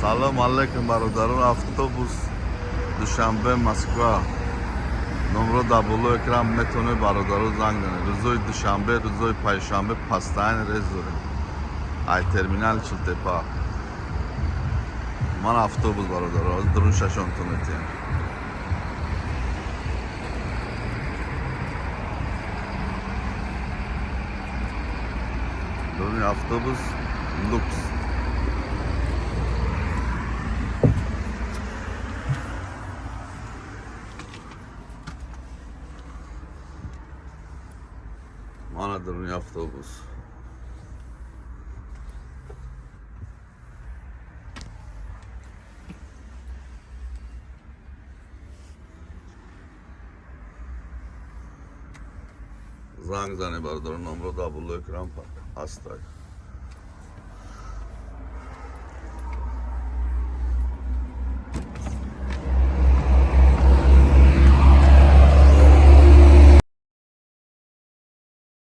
Салом алейкум, бародарон. Автобус Душанбе Москва. Номро дар болои экран метавонед, бародарон, занг занед. Рӯзои душанбе, рӯзои панҷшанбе постоянно рейс дорем. Ай терминали Чилтепа. Ман автобус, бародарон, аз дурун шашонтон метиҳам. Дуруни автобус люкс. Мана дуруни автобус. Занг зане, бародарон, номро дар болои экран ҳастак.